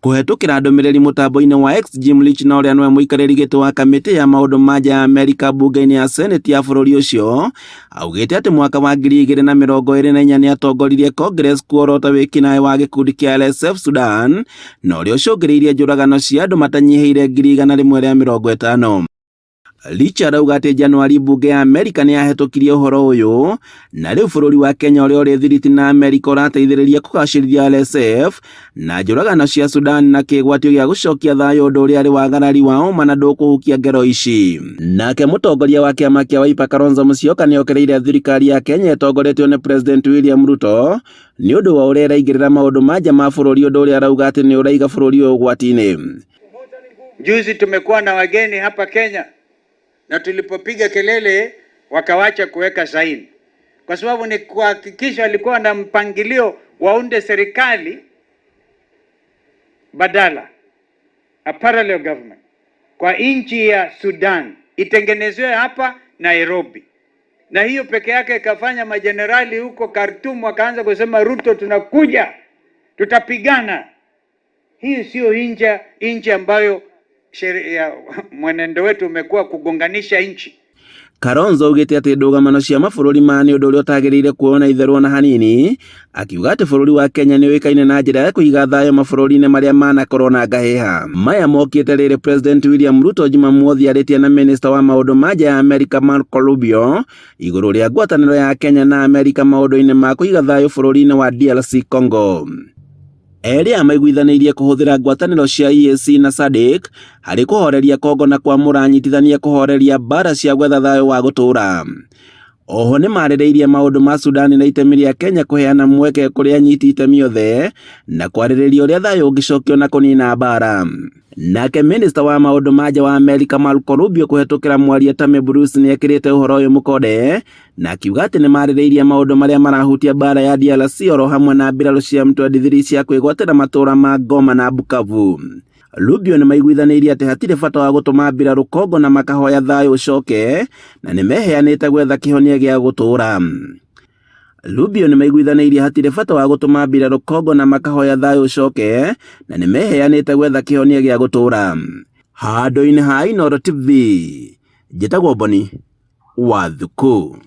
Kũhetũkĩra ndũmĩrĩri mũtambo-inĩ wa X, Jim Risch na ũrĩa nĩwe mũikarĩri gĩtĩ wa kamĩtĩ ya maũndũ ma nja ya Amerika mbunge-inĩ ya Senate ya bũrũri ũcio, augĩte atĩ mwaka wa 2024 nĩ atongoririe Congress kuorota wĩkinaĩ wa gĩkundi kĩa RSF Sudan na ũrĩa ũcũngĩrĩirie njũragano cia andũ matanyihĩire 150,000. Richard auga atĩ Januari mbunge ya Amerika nĩ yahetũkirie ũhoro ũyũ na rĩu bũrũri wa Kenya ũrĩa ũrĩ thiriti na Amerika ũrateithĩrĩria kũgacĩrithia RSF na njũragano cia Sudan na kĩgwatio gĩa gũcokia thayũ ũndũ ũrĩa arĩ wagarari wa ũma na ndũkũhukia ngero ici. Nake mũtongoria wa kĩama kĩa Wiper Kalonzo Musyoka nĩ okĩrĩire thirikari ya Kenya ĩtongoretio nĩ President William Ruto nĩ ũndũ wa ũrĩa ĩraingĩrĩra maũndũ ma nja ma bũrũri ũndũ ũrĩa arauga atĩ nĩ ũraiga bũrũri ũyũ ũgwati-inĩ. Juzi tumekuwa na wageni hapa Kenya na tulipopiga kelele wakawacha kuweka saini, kwa sababu ni kuhakikisha walikuwa na mpangilio waunde serikali badala, a parallel government kwa nchi ya Sudan itengenezewe hapa Nairobi, na hiyo peke yake ikafanya majenerali huko Khartoum wakaanza kusema Ruto, tunakuja tutapigana. Hii sio nchi ambayo sheria, mwenendo wetu umekuwa kugonganisha nchi. Kalonzo augĩte atĩ ndũgamano cia mabũrũri maya nĩ ũndũ ũrĩa ũtagĩrĩire kuoywo na itherũ ona hanini, akiuga atĩ bũrũri wa Kenya nĩ ũĩkaine na njĩra ya kũiga thayũ mabũrũri-inĩ marĩa manakorwo na ngahĩha. Maya mokĩte rĩrĩ President William Ruto Jumamothi arĩtie na minista wa maũndũ ma nja ya Amerika Marco Rubio igũrũ rĩa ngwatanĩro ya Kenya na Amerika maũndũ-inĩ ma kũiga thayũ bũrũri-inĩ wa DRC Congo. Erĩ aya maiguithanĩirie kũhũthĩra ngwatanĩro cia EAC na SADC harĩ kũhoreria Congo na kwamũra anyitithania kũhoreria mbara cia gwetha thayũ wa gũtũũra. Oho nĩ marĩrĩirie maũndũ ma Sudani na itemi rĩa Kenya kũheana mweke kũrĩ anyiti itemi othe na kwarĩrĩria ũrĩa thayũ ũngĩcokio na kũnina mbara. Nake minista wa maũndũ ma nja wa Amerika Marco Rubio kũhetũkĩra mwaria Tammy Bruce nĩ ekĩrĩte ũhoro ũyũ mũkonde na akiuga atĩ nĩ marĩrĩirie maũndũ marĩa marahutia mbara ya DRC oro hamwe na mbirarũ cia M23 cia kwĩgwatĩra matũũra ma Goma na Bukavu. Rubio nĩ maiguithanĩirie atĩ hatirĩ bata wa gũtũma mbirarũ Congo na makahoya thayũ ũcoke na nĩ meheanĩte gwetha kĩhonia gĩa gũtũũra. Rubio nĩ maiguithanĩirie hatirĩ bata wa gũtũma mbirarũ Congo na makahoya thayũ ũcoke na nĩ meheanĩte gwetha kĩhonia gĩa gũtũũra. Handũ-inĩ ha Inooro TV, njĩtagwo Boni Wathuku.